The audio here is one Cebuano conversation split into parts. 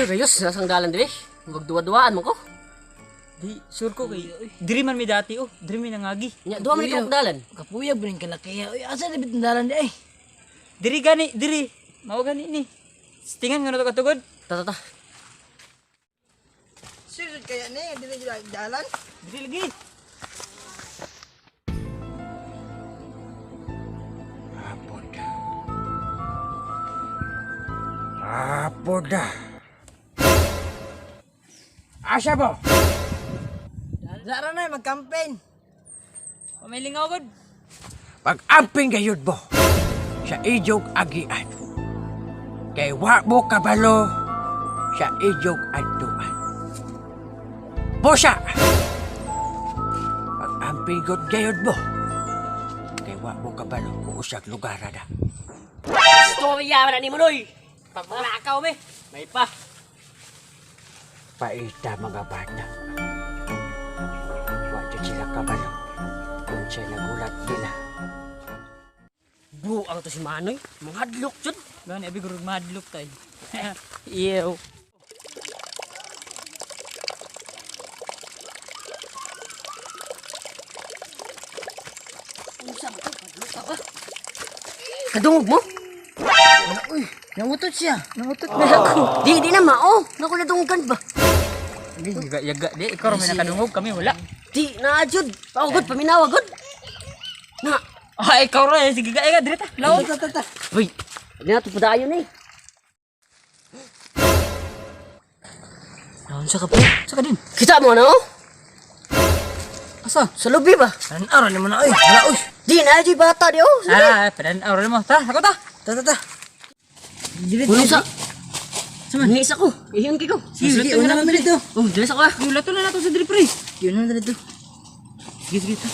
Sure gayos, nasang dalan diri. Magduwa-duwaan mo ko. Di, sure ko kay diri man mi dati oh, diri mi nangagi. Nya duwa man ikaw dalan. Kapuya ba rin kalaki? Uy, asa na bitong dalan di ay? Diri gani, diri. Mao gani ni. Tingan nga to katugod. Ta ta ta. Sure kaya ni, dili dalan. Diri lagi. Apod. Apod. Asa mo? Dara na mag-campaign. Pamilingaw gud. Pag-amping gayud mo sa iyong agian. Kay wa mo kabalo sa iyong adtuan. Busa! Pag-amping gud gayud mo kay wa mo kabalo kung usag lugar na. Storya man ni mo noy. Pagmanakaw me. May pa. Paita mga bata. Wa jud sila kabalo kung sila gulat nila. Buang to si Manoy. Manghadlok jud. Gani abi gurug madlok tay. Iyew. Kadungog mo? Uy, nangutot siya. Nangutot na ako. Di di na mao. Naku nadunggan ba? Di yaga yaga di ikaw ra may nakadungog kami wala. Di na jud. Pagod paminawa gud. Na. Ah, ikaw ra eh. Sige ka diri ta. Law. Ta ta ta. Uy. Di na to padayon eh. Naon sa ka pre? Sa ka din. Kita mo no? Asa? Sa lubi ba? Panan-araw ni mo na uy. Hala uy. Di na jud bata di oh. Sige. Ah, padan awra mo. Tara, ako ta. Ta ta ta. Dili Ulo sa. Sama ni isa ko. Iyon kay ko. Sige, sige, una na dito. Oh, dili sa ko ah. Yulato na nato sa diri pre. Yun na dito. Sige, sige ta.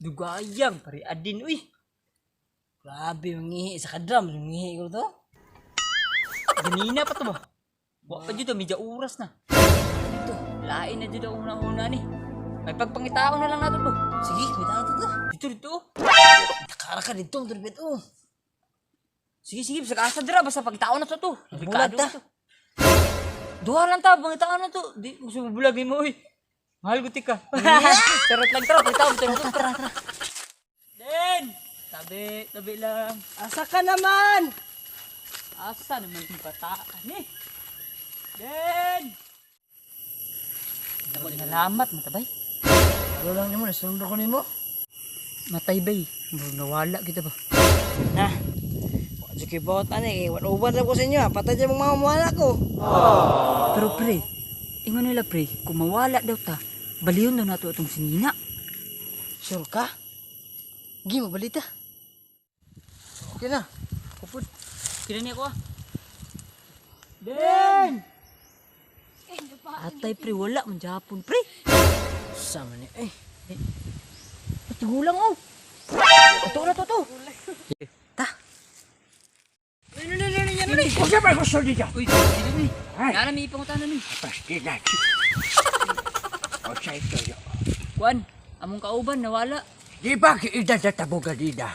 Dugayang pare adin uy. Grabe, mangihi sa kadram, mangihi ko to. Ganina pa to ba? Wa pa jud medyo oras na. Ito, lain na jud ang una-una ni. May pagpangitaon na lang nato to. Sige, may tao to to. Dito dito. oh. Nakara ka dito, turbit oh. Sige sige, bisag asa dira basta pagtaon na to to. Bulag Delikado ta. to. Duha lang ta, pangitaon na to. Di mo subulag nimo uy. Mahal gutik ka. Charot lang tara, pangitaon tara tara tara. Den, tabi, tabi lang. Asa ka naman? Asa naman yung bataan eh? Den! Nalamat, matabay. Ano lang nimo, nasunod ko nimo. Matay bay. Murag nawala kita ba? Na. Wa jud kay bawat ani, kay 101 lang ko sa inyo. ah. Patay dyan mong mamamuhala ko. Pero pre, ingon nila pre, kung mawala daw ta, baliyon daw nato itong sinina. Sure ka? Gi, mabalita. Okay na. Kupod, kira niya ko ah. Den! Atay pre, wala man Japon pre. Sama ni, eh. Patigulang oh. Ito na to to. Ta. Unsa ba gusto ninyo? Uy, dito ni. Ay. Nana may ipangutanan ni. Pastilan. O sa ito yo. Kuan, among kauban nawala. Di ba kiidad na tabo ganina?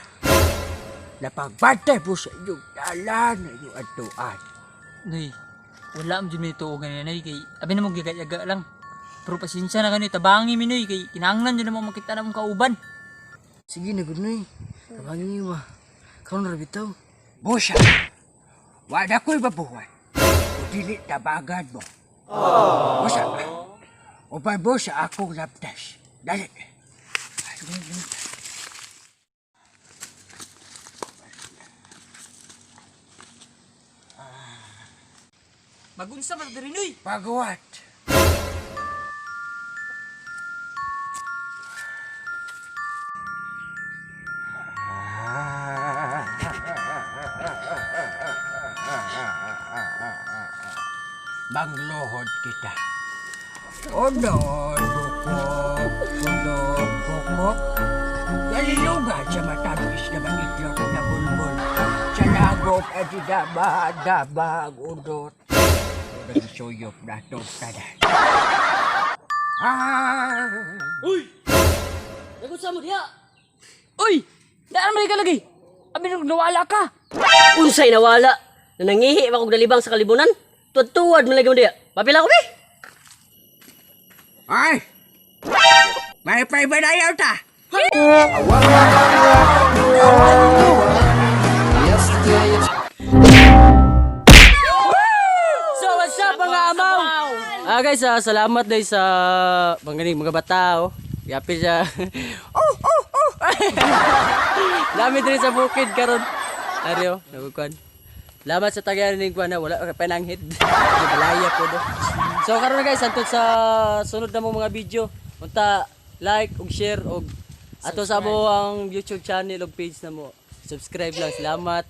Napagbantay mo sa inyong dalan na inyong antuan. Nay, wala am jud mi tuo ganina nay kay abi na mo gigayaga lang. Pero pasensya na kani tabangi mi noy kay kinahanglan jud na mo makita na among kauban. Sige na, good noy. Tabangin niyo ba? Karon ra bitaw. Busa, wala ko'y mabuhat. O dili tabangan mo. Busa, uban mo sa akong laptas. Dali. Magunsa man diri noy. Pagwat. Manglohod kita. Unod, bukok, unod, bukok. Nalilugan sa matamis na mangitlot na bulbul. Sa lagop at dinama-damang unot. Nagsuyop na itong tanan. Ah! Nagunsa mo diha? Uy, daan man ka lagi. Abi nung nawala ka. Unsay nawala? Na nangihi ba kog nalibang sa kalibunan? Tuwad-tuwad man lagi mo diya. Papila ko be. Ay! May paibanayaw ta! So what's up, mga amaw? Ah guys, salamat dahil sa mga mga bata oh. Yapi siya. Oh. Dami diri sa bukid karon. Aryo, nagkuan. Salamat sa tagayan ning kuan na wala ka pananghid. Balaya po do. So karon na guys, antod sa sunod na mong mga video. Unta like ug share ug ato sa amo ang YouTube channel ug page na mo. Subscribe lang. Salamat.